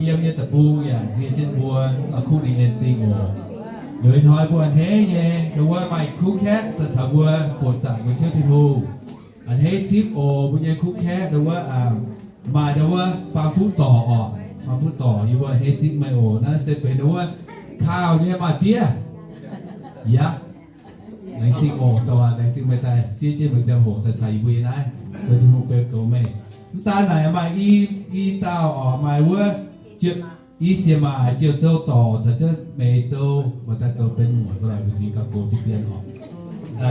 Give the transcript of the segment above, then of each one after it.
yiem nyei deic-bung yaac nzie jienv mbuo, kuv ninh en zingh oc. Liuz ih hnoi mbuo a'hneiv nyei, ndau wuov maaih kuv kaeqv daaih caux mbuo buoqc zaangc mbuo Ziouv Tin-Hungh. A'hneiv zipv oc, mbuo nyei kuv kaeqv ndau wuov, maaih ndau wuov faam-fuqv dorc oc, faam-fuqv dorc, yie mbuo a'hneiv zipv meih oc. Naaiv se benx ndau wuov kauh nyei maa-diev. Yaac laengz zingh oc, dorh laengz zingh meih daaih siev jienv meih ziangh hoc daaih caux yie mbuo yiem naaiv, zoux Tin-Hungh beu goux meih. Mv daan naaic maaih i, i dauh oc, maaih wuov i sieqv maac Jiu-Zou dorc caux jienv Meix Zou, maaih daaih zoux benx muoc, mbuo laaix mbuo zuiz gauh gox diqv dien oc.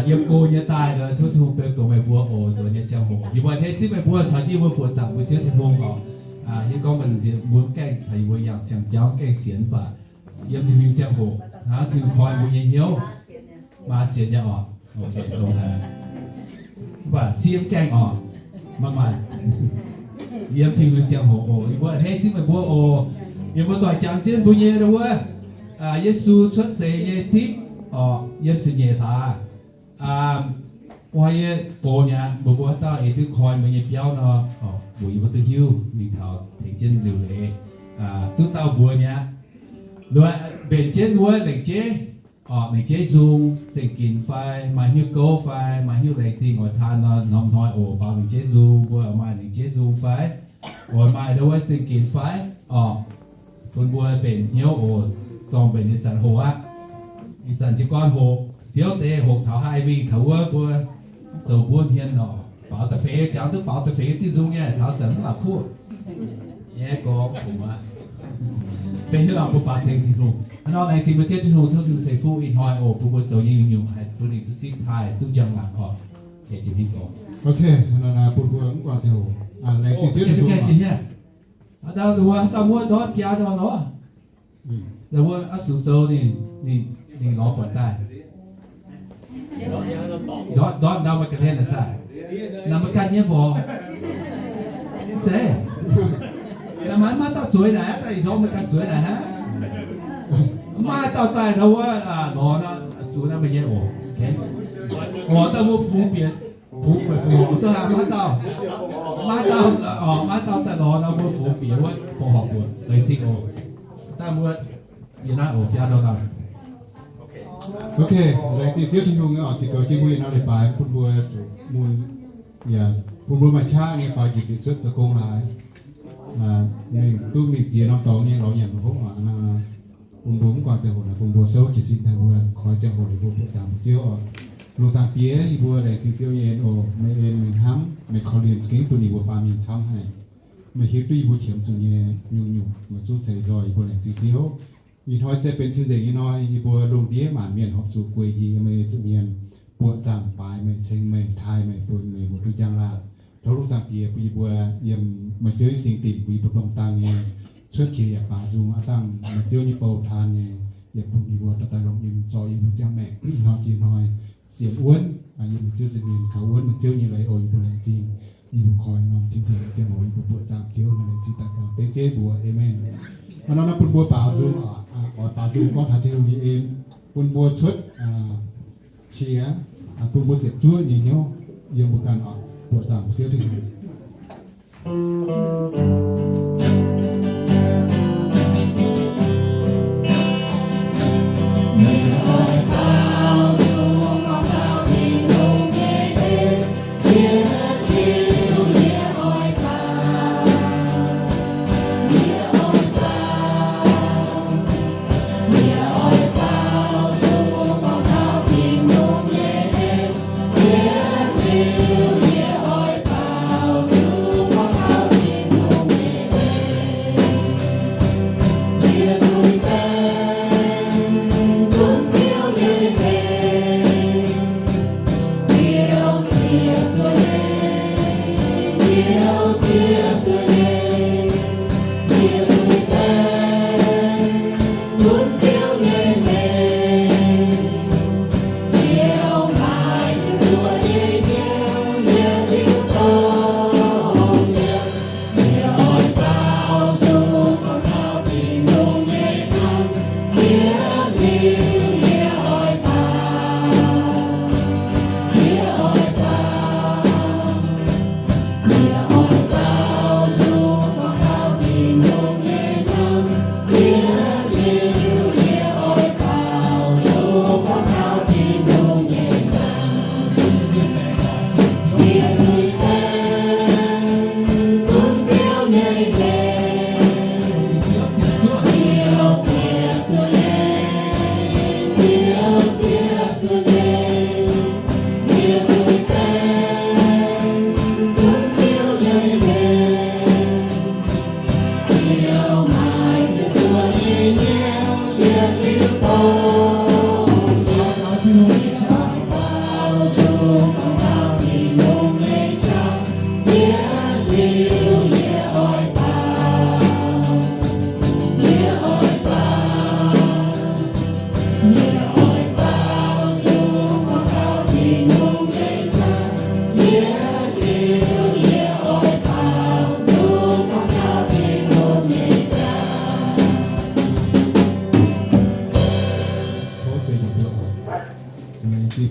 Yiem go nyei daaih nor, tov Tin-Hungh beu goux meih mbuo oc, nzuonx nyei ziangh hoc yie mbuo a'hneiv zipv meih mbuo caux jienv yie mbuo buoqc zaangc mbuo Ziouv Tin-Hungh oc. Hiuv gorngv meih nziex mbuo mv gaengh caux yie mbuo yangh siang-jauv mv gaengh sienx, mv baac yiem Tin-Hungh nyei ziangh hoc hnangv Tin-Hungh koi mbuo nyei hnyouv, maaih sienx nyei oc. Mv baac siev mv gaengh oc, maaih, maaih yiem Tin-Hungh nyei ziangh hoc oc. Yie mbuo a'hneiv zipv meih mbuo oc. Yie mbuo doic jangx jienv mbuo nyei ndau wuov Yesu cuotv seix nyei zipv oc, yiem ziepc nyeic hlaax. Hnoi yie gox mi'aqv, mbuo mbuo haaix dauh eix duqv koi mbuo nyei biauv nor, mbuox yie mbuo duqv hiuv mingh taux tengx jienv liuc leiz, duqv dauh mbuox mi'aqv. Mbenc jienv wuov lengc jeiv oc, lengc jeiv nzung, zengc ginx fai maaih hnyouv gouv fai maaih hnyouv laengz zingh oix taan nor, norm hnoi oc, baaux lengc jeiv nzung, mbuo maaih lengc jeiv nzung fai oix maaih ndau wuov zengc ginx fai oc, bun mbuo mbenc hnyouv oc. Zorng mbenc nyei zanc hoc aqv. Ih zanc jiez gorn hoqc, Ziouv deix hoqc taux haih mingh taux wuov mbuo zoux mbuov hmien nor, baaux da'feix, jangx duqv baaux da'feix diuh nzung nyei, taux zanc mv la'kuqv nyei gorngv fungx aqv. Benx hnyouv lorqc, mbuo baaux ceng Tin-Hungh. Hnangv nor laengz zingh mbuo Ziouv Tin-Hungh, tov Tin-Hungh ceix fuqv ih hnoi oc, bun mbuo zoux nyei nyungc-nyungc haih bun ninh duqv zipv taaih duqv njang-laangc oc. Bun mbuo mv guangc Ziouv Tin-Hungh. Haaix dauh wuov, haaix dauh muoqv ndortv biaa ndorn nor, wuov aqv sux zoux ninh, ninh lorz buatc daaih. Ndortv ndau maaih ga'hlen naaic saah? Naaic meih ganh nyei mborqc. Zeiz. Naaic maaih, maaih dauh zueiz naaic, dauh ih ndorm meih ganh zueiz naaic hnangv. Maaih dauh daaih ndau wuov lorz nor, sux naaiv meih nyei oc. Oc, dauh mbuo fungx bieqc, fungx bieqc fungx horc duqv haaix, maaih dauh, maaih dauh, maaih dauh daaih lorz nor mbuo fungx bieqc wuov fungx horc buonc, laengz zingh oc. Daaih mbuo yie naaiv oc, biaa ndorn naaic. Ok, laengz zingh Ziouv Tin-Hungh oc, ziux goux jienv mbuo ih hnoi leiz-baaix bun mbuo zuqc mun, yaac bun mbuo maaih qaqv nyei faaux njiec liuz cuotv zoux gong laaix. Mingh duqv mingh ziex norm dorngx nyei lorz nyanc lorz hopv oc. Bun mbuo mv guangc ziangh hoc naaic, bun mbuo souv jiez sin daaih mbuo koi ziangh hoc liuz mbuo buoqc zaangc mbuo Ziouv oc. Lungh zaangc Diex, yie mbuo laengz zingh Ziouv nyei en oc. Meih en meih hnamv, meih korv-lienh za'gengh bun yie mbuo baamh mienh camv haic. Meih hiuv duqv yie mbuo qiemx zuqc nyei nyungc-nyungc, meih zungv ceix nzoih, yie mbuo laengz zingh Ziouv. Ih hnoi se benx cing-nzengc nyei hnoi, yie mbuo lungh ndiev maanc mienh horpc zuqc gueic njiec yiem meih nzuqc mienh, buoqc zaangc baaix meih, ceng meih, taaih meih, bun meih mbuo duqv njang-laangc. Tov lungh zaangc Diex bun yie mbuo yiem meih Ziouv nyei singx dinc, bun yie mbuo dongh dangh nyei cuotv qiex yaac baaux nzung aqv dangh meih Ziouv nyei bou taan nyei, yaac bun yie mbuo dorh daaih longc yiem zorc yie mbuo ziangh maengc hnoi jiex hnoi sienx wuonv yiem meih Ziouv nza'hmien, kaux wuonv meih Ziouv nyei leiz oc. Yie mbuo laengz zingh, yie mbuo koi norm cing-nzengc ziangh hoc yie mbuo buoqc zaangc Ziouv nyei leiz cingx daaih gaux dengv jienv mbuox aamen. Hnangv naaiv bun mbuo baaux nzung, oix baaux nzung gorngv taux Tin-Hungh nyei en, bun mbuo cuotv qiex, bun mbuo ziepc zuoqv nyei hnyouv yiem mbuo ganh oc. Buoqc zaangc Ziouv Tin-Hungh.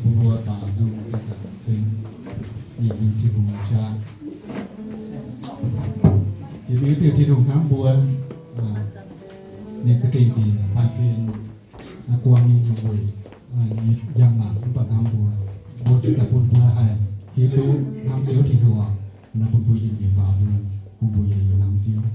Mbuo baaux nzung ziepc nzaangc ceng, ninh yiem Tin-Hungh qaqv. Jiex mingh diuh Tin-Hungh hnamv mbuo, ninh za'gengh njiec baamh gen guangc nyei weic, njang-laangc mv baac hnamv mbuo. Mbuo cingx daaih bun mbuo haih hiuv duqv hnamv Ziouv Tin-Hungh oc. Naaiv bun mbuo yietc nyeic baaux nzung, bun mbuo yietc liuz hnamv Ziouv.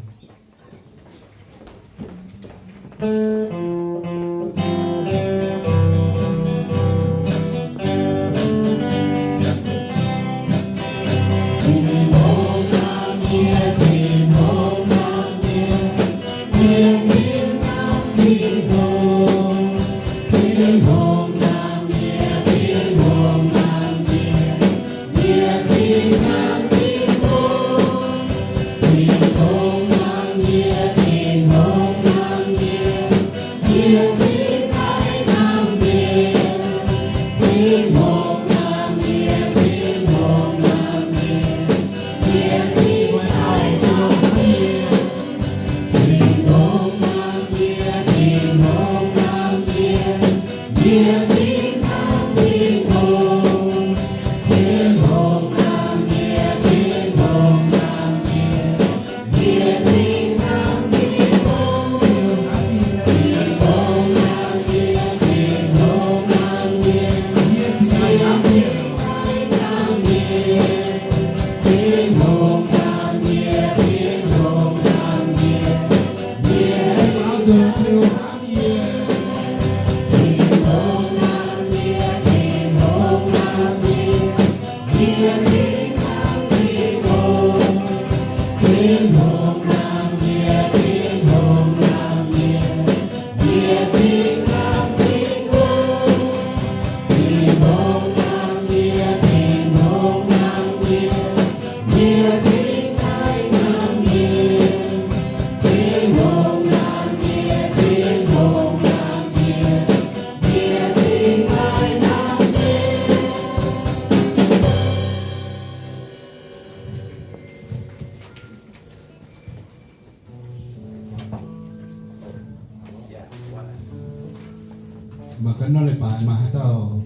Mangc gaax nor leiz-baaix maaih haaix dauh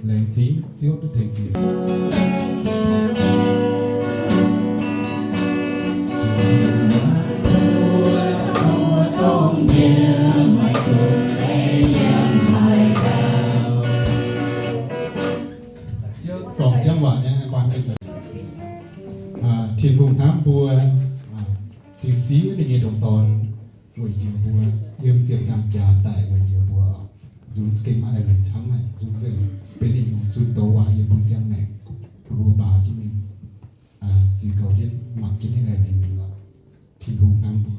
laengz zingh Ziouv duqv tengx jiex. Dorngc jienv waac nyei, Tin-Hungh hnamv mbuo, cingx siv ninh nyei ndoqc Dorn weic njoux mbuo, yiem ziepc nzaangc jaax daic weic njoux mbuo. Nzung za'gengh maaih eix leiz camv haic, nzung za'gengh benx ninh nyungc zunh doz waac yiem mbuo siang-maengc, bun mbuo baaux jienv mingh, ziux goux jienv mangc jienv nyei eix leiz mingh oc. Tin-Hungh hnamv mbuo.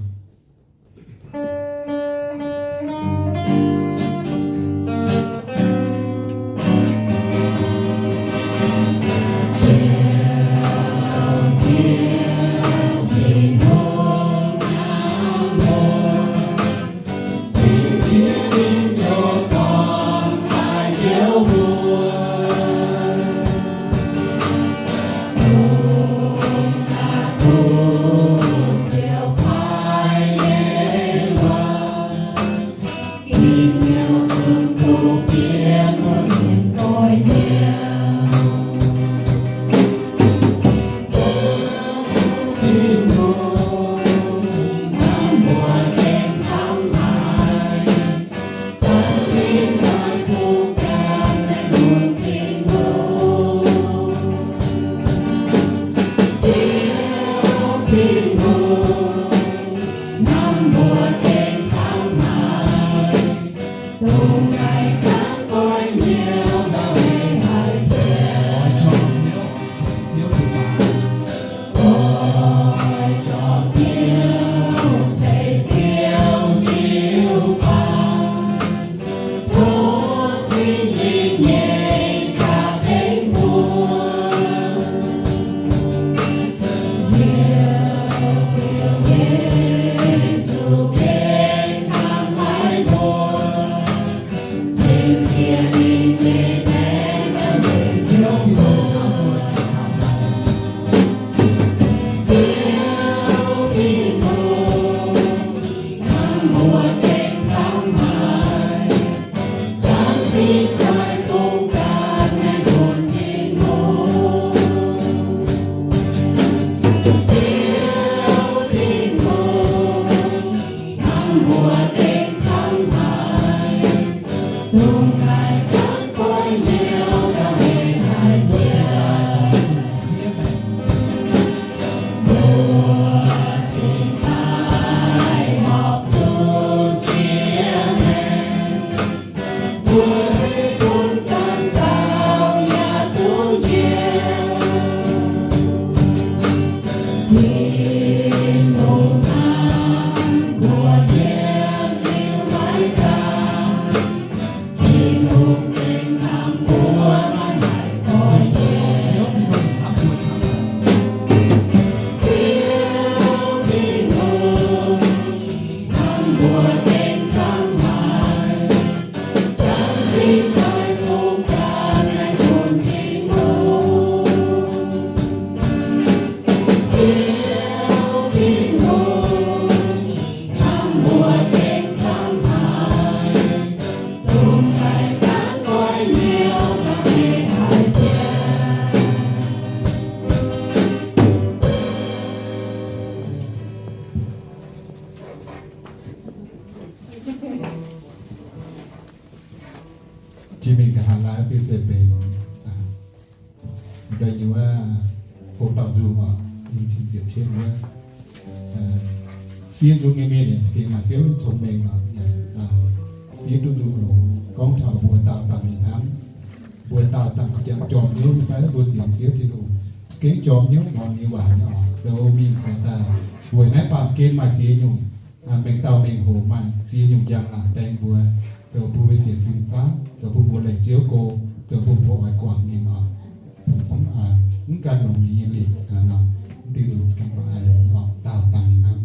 Jiex mingh ga'haav laai wuov diuh se benx, aa, daaih nyei wuov, hlo dauh nzung oc, nyei cin ziepc cietv wuov, aa, fiev nzung nyei mienh yaac za'gengh maaih Ziouv nyei cong-mengh oc, yaac, aa, fiev duqv nzung longx. Gorngv taux mbuo daauh dangh mingh hnamv, mbuo daauh dangh jangx jorm hnyouv nyei fai? Mbuo sienx Ziouv Tin-Hungh za'gengh jorm hnyouv muangx ninh nyei waac nyei oc. Zoux mingh zoux daaih, weic naaiv baamh gen maaih ziex nyungc, aa, mengh dauh mengh hoc maaih ziex nyungc njang-laangc dengx mbuo, zoux bun mbuo sienx fim zaangv, zoux bun mbuo leih Ziouv go, zoux bun mbuo oix guangc ninh oc. Mv, aa, mv gan longx ninh nyei lic, aa, nor, mv dingh nzunc za'gengh maaih a'leiz oc, daauh dangh mingh hnamv.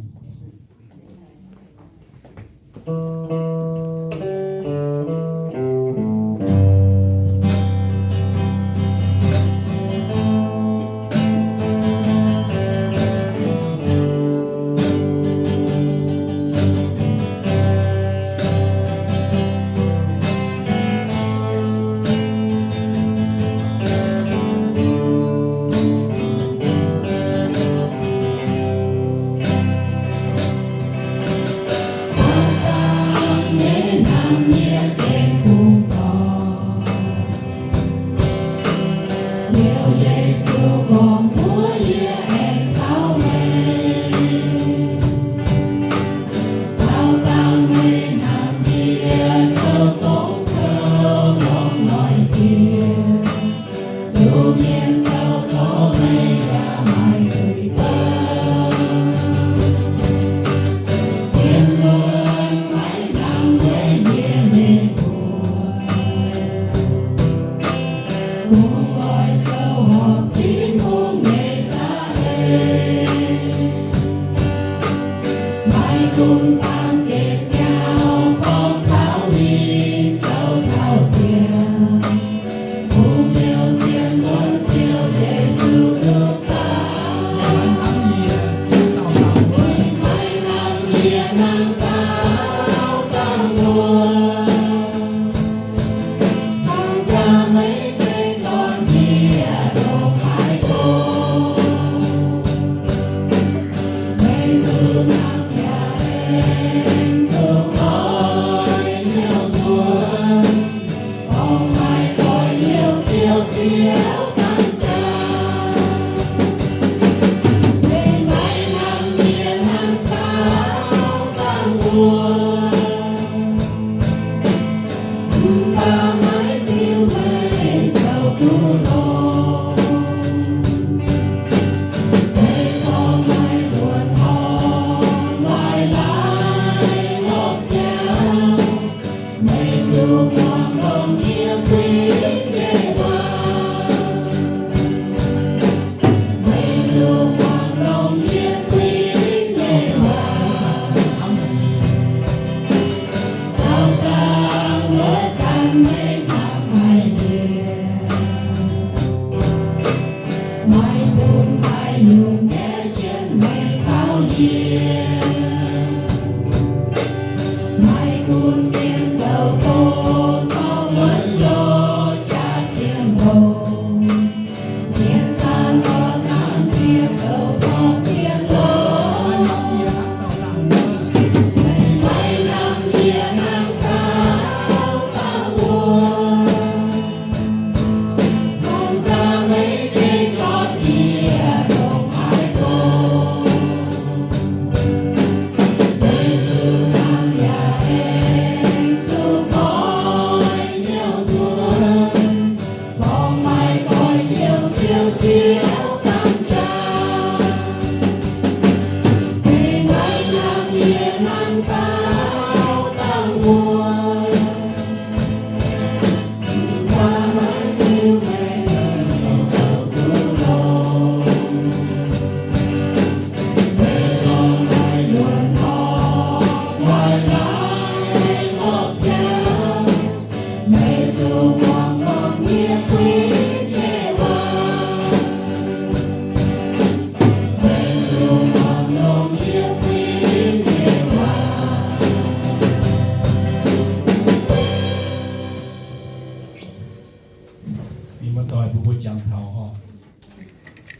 Mienh muoz-doic, mbuo mbuo jangx taux oc,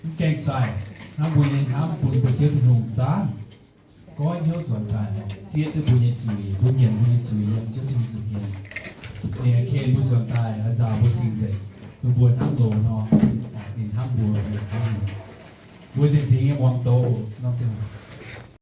mv gaengh zaih hnangv mbuo nyei hnamv bun mbuo Ziouv Tin-Hungh zaanv goiv hnyouv nzuonx daaih, zieqv duqv mbuo nyei zuiz, mbuo nyiemc mbuo nyei zuiz yiem Ziouv Tin-Hungh zuqc hmien. Ninh ken mbuo nzuonx daaih, nzaaux mbuo sin nzengc, bun mbuo hnangv loz nor, ninh hnamv mbuo, ninh hnamv mbuo. Mbuo nziex nzingx nyei muangx doz nor, Ziouv.